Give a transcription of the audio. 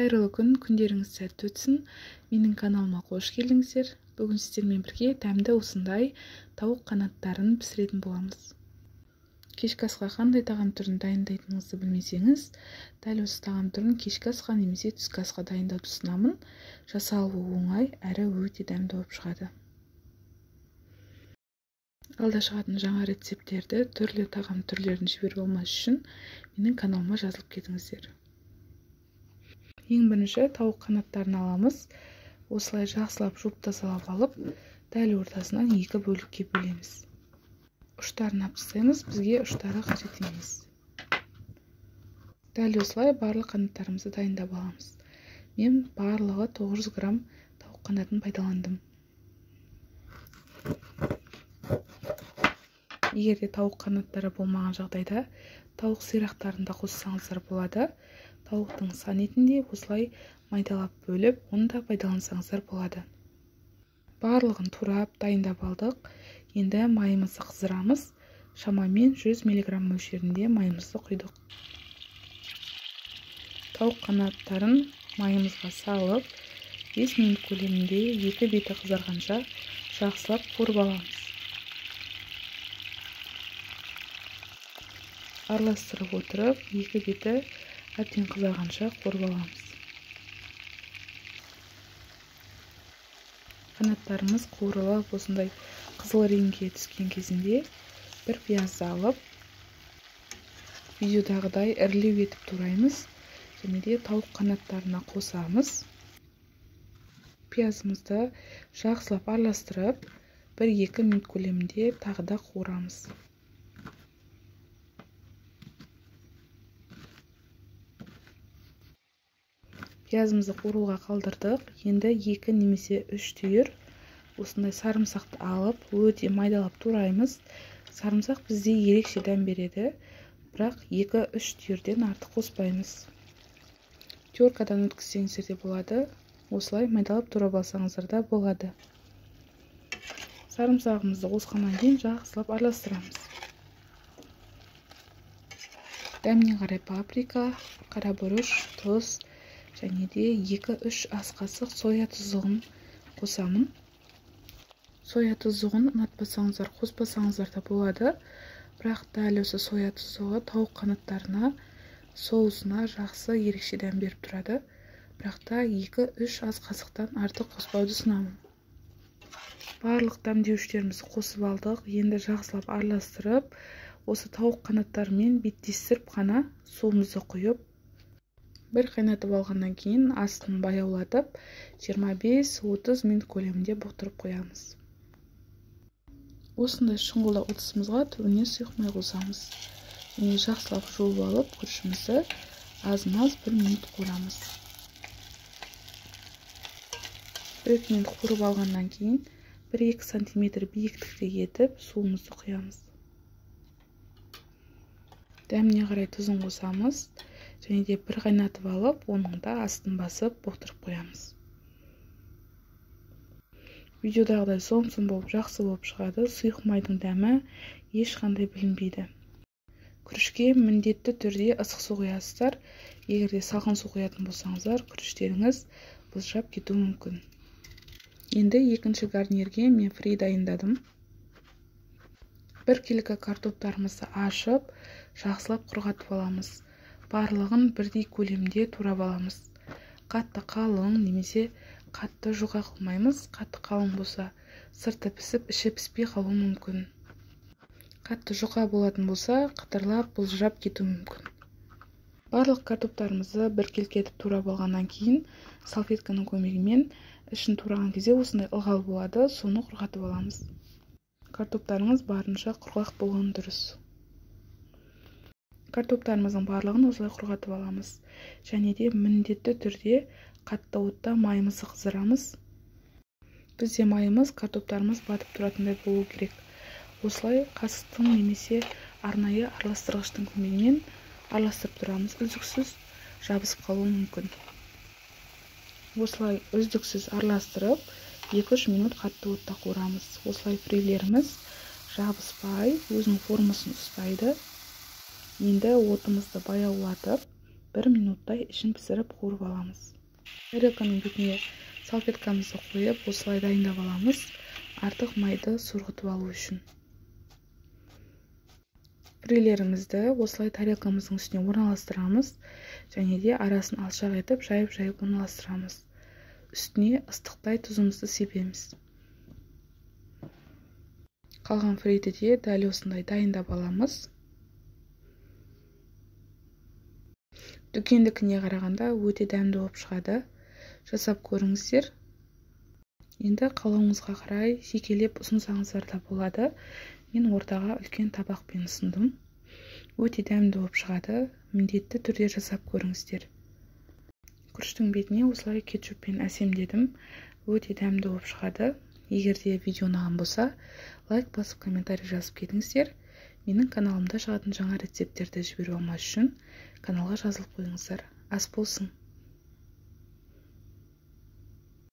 Қайырлы күн, күндеріңіз сәтті өтсін. Менің каналыма қош келдіңіздер. Бүгін сіздермен бірге дәмді осындай тауық қанаттарын пісіретін боламыз. Кешкі асқа қандай тағам түрін дайындайтыныңызды білмесеңіз, дәл осы тағам түрін кешкі асқа немесе түскі асқа дайындауды ұсынамын. Жасалуы оңай, әрі өте дәмді болып шығады. Алда шығатын жаңа рецепттерді, түрлі тағам түрлерін жіберіп алмас үшін менің каналыма жазылып кетіңіздер. Ең бірінші тауық қанаттарын аламыз. Осылай жақсылап жуып тазалап алып, дәл ортасынан екі бөлікке бөлеміз. Ұштарын алып тастаймыз, бізге ұштары қажет емес. Дәл осылай барлық қанаттарымызды дайындап аламыз. Мен барлығы 900 грамм тауық қанатын пайдаландым. Егер де тауық қанаттары болмаған жағдайда, тауық сирақтарын да қоссаңыздар болады. Тауықтың сан етінде осылай майдалап бөліп, оны да пайдалансаңыздар болады. Барлығын турап дайындап алдық. Енді майымызды қыздырамыз. Шамамен 100 мг мөлшерінде майымызды құйдық. Тауық қанаттарын майымызға салып, 5 минут көлемінде екі беті қызарғанша жақсылап қуырып аламыз. Араластырып отырып, екі беті әбден қызарғанша қуырып аламыз. Қанаттарымыз қуырылып, осындай қызыл реңге түскен кезінде бір пиязды алып, видеодағыдай ірілеу етіп тураймыз және де тауық қанаттарына қосамыз. Пиязымызды жақсылап араластырып, 1-2 минут көлемінде тағы да қуырамыз. Пиязымызды қуыруға қалдырдық. Енді 2 немесе 3 түйір осындай сарымсақты алып, өте майдалап тураймыз. Сарымсақ бізде ерекше дәм береді, бірақ 2-3 түйірден артық қоспаймыз. Теркадан өткізсеңіздер де болады, осылай майдалап турап алсаңыздар да болады. Сарымсағымызды қосқаннан кейін жақсылап араластырамыз. Дәміне қарай паприка, қара бұрыш, тұз және де 2-3 ас қасық соя тұзығын қосамын. Соя тұзығын ұнатпасаңыздар, қоспасаңыздар да болады, бірақ дәл осы соя тұзығы тауық қанаттарына, соусына жақсы ерекше дәм беріп тұрады. Бірақ та 2-3 ас қасықтан артық қоспауды ұсынамын. Барлық дәмдеуіштерімізді қосып алдық. Енді жақсылап араластырып, осы тауық қанаттарымен беттестіріп қана суымызды құйып, бір қайнатып алғаннан кейін астын баяулатып, 25-30 минут көлемінде бұқтырып қоямыз. Осындай шұңғылда ыдысымызға түбіне сұйық май қосамыз. Және жақсылап жуып алып, күрішімізді аз-маз 1 минут қуырамыз. 1 минут қуырып алғаннан кейін 1-2 сантиметр биіктікте етіп суымызды құямыз. Дәміне қарай тұзын қосамыз. Және де бір қайнатып алып, оның да астын басып бұқтырып қоямыз. Видеодағыдай сом-сом болып жақсы болып шығады. Сұйық майдың дәмі ешқандай білінбейді. Күрішке міндетті түрде ысық су құясыздар. Егер де салқын су құятын болсаңыздар, күріштеріңіз былжырап кетуі мүмкін. Енді екінші гарнирге мен фри дайындадым. 1 келі картоптарымызды ашып, жақсылап құрғатып аламыз. Барлығын бірдей көлемде турап аламыз. Қатты қалың немесе қатты жұқа қылмаймыз. Қатты қалың болса, сырты пісіп, іші піспей қалуы мүмкін. Қатты жұқа болатын болса, қытырлап, былжырап кетуі мүмкін. Барлық картоптарымызды біркелкі етіп турап алғаннан кейін салфетканың көмегімен ішін тураған кезде осындай ылғал болады, соны құрғатып аламыз. Картоптарыңыз барынша құрғақ болған дұрыс. Картоптарымыздың барлығын осылай құрғатып аламыз. Және де міндетті түрде қатты отта майымызды қыздырамыз. Бізде майымыз, картоптарымыз батып тұратындай болу керек. Осылай қасықтың немесе арнайы араластырғыштың көмегімен араластырып тұрамыз. Үздіксіз жабысып қалуы мүмкін. Осылай үздіксіз араластырып, 2-3 минут қатты отта қуырамыз. Осылай фрилеріміз жабыспай, өзінің формасын ұстайды. Енді отымызды баяулатып, 1 минуттай ішін пісіріп қуырып аламыз. Тарелканың бетіне салфеткамызды қойып, осылай дайындап аламыз, артық майды сорғытып алу үшін. Фрилерімізді осылай тарелкамыздың үстіне орналастырамыз және де арасын алшақ етіп, жайып-жайып орналастырамыз. Үстіне ыстықтай тұзымызды себеміз. Қалған фриді де дәл осындай дайындап аламыз. Дүкендікіне қарағанда өте дәмді болып шығады. Жасап көріңіздер. Енді қалауыңызға қарай жекелеп ұсынсаңыздар да болады. Мен ортаға үлкен табақпен ұсындым. Өте дәмді болып шығады. Міндетті түрде жасап көріңіздер. Күріштің бетіне осылай кетчуппен әсемдедім. Өте дәмді болып шығады. Егер де видео ұнаған болса, лайк басып, комментарий жазып кетіңіздер. Менің каналымда шығатын жаңа рецепттерді жіберіп алмас үшін каналға жазылып қойыңыздар. Ас болсын.